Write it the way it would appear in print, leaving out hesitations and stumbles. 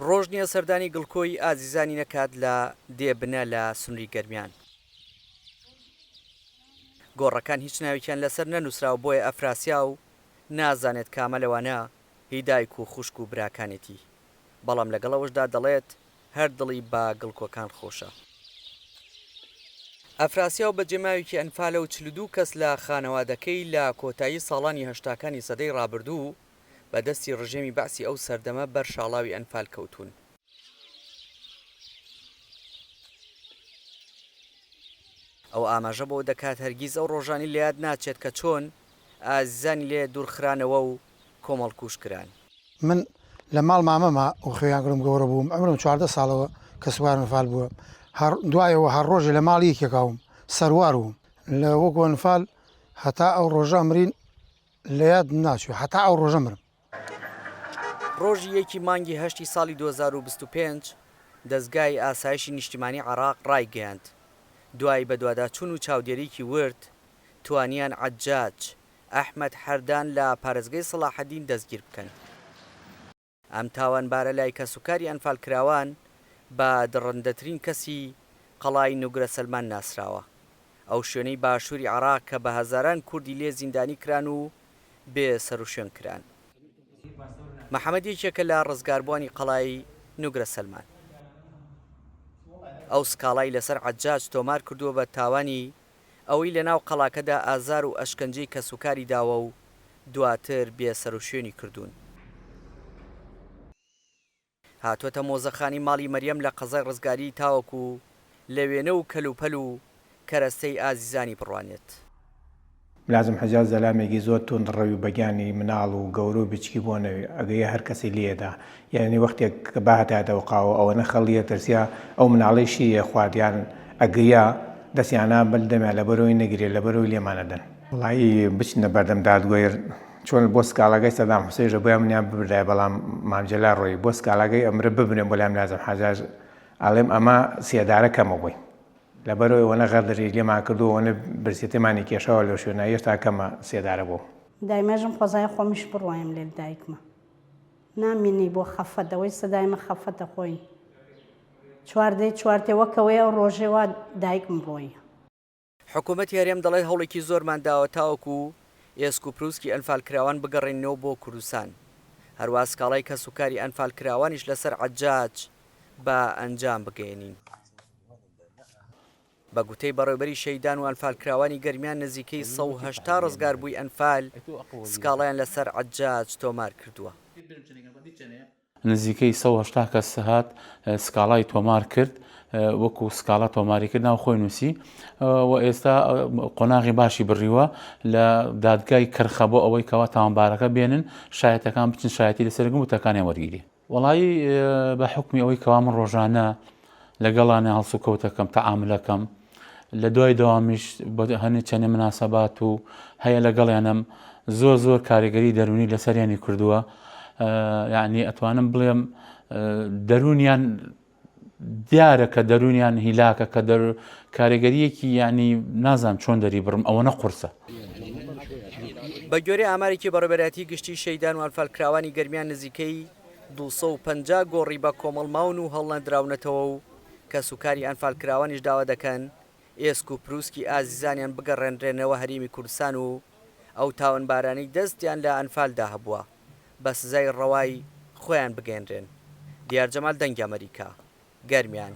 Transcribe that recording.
ڕۆژ نییە سەردانی گڵکۆی ئازیزانی نەکات لە دێبنە لە سنووری گەرمیان. گۆڕەکان هیچ ناوێکیان لەسەر نەنووسراوە بۆیە ئەفراسیاو نازانێت کامە لەوانە هی دایک و خوشک و براکانێتی. بەڵام لەگەڵ ئەوەشدا دەڵێت هەر دڵی بە گڵکۆکان خۆشە. ئەفراسیاو بەجێماوێکی ئەنفالە و 42 کەس لە خانەوادەکەی لە کۆتایی ساڵانی هەشتاکانی سەدەی ڕابردوو بە دەستی ڕژێمی بەعسی ئەو سەردەمە بەر شاڵاوی ئەنفال کەوتوون. ئەو ئاماژە بەوە دەکات هەرگیز ئەو ڕۆژانەی لەیاد ناچێت کە چۆن ئازیزانی لێ دوورخرانەوە و کۆمەڵکوژ کران. من لە ماڵ مامەما و خوێیان گرم گەورە بووم عومرم 14 ساڵەوە کەسوکارم ئەنفال بووە هەر دوایەوە هەر ڕۆژێ لە ماڵ یەکێکاوم سەروار بووم لە وەکو ئەنفال هەتا ئەو ڕۆژە ئەمرین لە یاد ناچوێ هەتا ئەو ڕۆژە مرم. ڕۆژی یەکی مانگی هەشتی ساڵی 2025 دەزگای ئاسایشی نیشتیمانی عێراق ڕایگەیاند، دوای بەدواداچوون و چاودێریی ورد توانیان عەجاج ئەحمەد حەردان لە پارێزگەی سەڵاحەدین دەستگیر بکەن. ئەم تاوانبارە لای کەسوکاری ئەنفالکراوان بە دڕندەترین کەسی قەڵای نوگرە سەلمان ناسراوە، ئەو شوێنەی باشووری عێراق کە بە هەزاران کوردی لێ زیندانی کران و بێ سەروشوێن کران. محەمەد یەکێکە لە ڕزگاربووانی قەڵای نوگرە سەلمان. ئەو سکاڵای لەسەر عەجاج تۆمار کردووە بە تاوانی ئەوەی لەناو قەڵاکەدا ئازار و ئەشکەنجەی کەسوکاری داوە و دواتر بێ سەروشوێنی کردوون. هاتووەتە مۆزەخانەی ماڵی مەریەم لە قەزای ڕزگاری تاوەکو لە وێنە و کەلوپەل و کەرەستەی ئازیزانی بڕوانێت. ملازم حەجاج زەلامێکی زۆر توند ڕەوی و بەگیانی مناڵ و گەورە و بچکی بۆ نەوی ئەگەیە هەر کەسی لێدا یانی وەختێک کە بهاتایەتە وقاوە ئەوەنە خەڵیە ترسیا ئەو مناڵەی شیری ئەخوارد یان ئەگریا دەستیانا بل دەمیا لەبەرەوەی نەگرێ لەبەرەوەی لێمان ئەدەن. وەڵایی بچنە بەردەم دادگۆی چۆن بۆ سکاڵاگەی سەدام حوسێن ژە بۆیان منیان ببردایە بەڵام مام جەلال ڕۆیی بۆ سکاڵاگەی ئەمرە ببرێن بۆ لای ملازم حەجاج ئەڵێم ئەمە سێدارە کەمە بۆی. لەبەرئەوەی ئەوەنە غەدری لێمان کردو ئەوەنە برسێتیمانی کێشاوە لەو شوێنە هێشتا کەمە سێدارە بۆ. دایمەژم خۆزای خۆمیش بڕوایم لێل دایکمە نامینی بۆ خەفەت ئەوەی سەدایمە خەفەتە خۆین چواردەی چوارتێ وەکەوەی ئەو ڕۆژێ وا دایکم ڕۆیە. حکومەتی هەرێم دەڵێت هەوڵێکی زۆرمان داوە تاوەکو ئێسک و پروسکی ئەنفالکراوان بگەڕێنینەوە بۆ کوردستان، هەروا سکاڵای کەسوکاری ئەنفالکراوانیش لەسەر عەجاج بە ئەنجام بگەیەنین. بە گوتەی بەڕێوبەری شەهیدان و ئەنفالکراوانی گەرمیان نزیکەی 180 ڕزگاربووی ئەنفال سکاڵایان لەسەر عەجاج تۆمار کردووە. نزیکەی 180 کەس هات سکاڵای تۆمار کرد وەکو سکاڵا تۆماری کرد ناو خۆی نووسی و ئێستا قۆناغی باشی بڕیوە لە دادگای کەرخە بۆ ئەوەی کەوا تاوانبارەکە بێنن شایەتەکان بچن شایەتی لەسەر گم وتەکانیان وەرگیری. وەڵایی بە حوکمی ئەوەی کەوا من ڕۆژانە لەگەڵانە هەڵسوکەوتەکەم تەعاملەکەم لە دوای دەوامیش هەنێ چەنێ مناسەبات و هەیە لەگەڵیانم زۆر زۆر کاریگەری دەرونی لەسەریانی کردووە یعنی ئەتوانم بڵێم دەرونیان دیارە کە دەروونیان هیلاکە کە دەر کارێگەریەکی یعنی نازانم چۆن دەری بڕم ئەوەنە قورسە. بە گوێرەی ئامارێکی بەڕێوەبەرایەتی گشتیی شەهیدان و ئەنفالکراوانی گەرمیان نزیکەی 250 گۆڕی بە کۆمەڵ ماون و هەڵنەدراونەتەوە و کەسوکاری ئەنفالکراوانیش داوا دەکەن ئێسک و پروسکی ئازیزانیان بگەڕێنرێنەوە هەرێمی کوردستان و ئەو تاوانبارانەی دەستیان لە ئەنفالدا هەبووە بە سزای ڕەوای خۆیان بگەیەنرێن. دیار جەمال دەنگی ئەمەریکا، گەرمیان.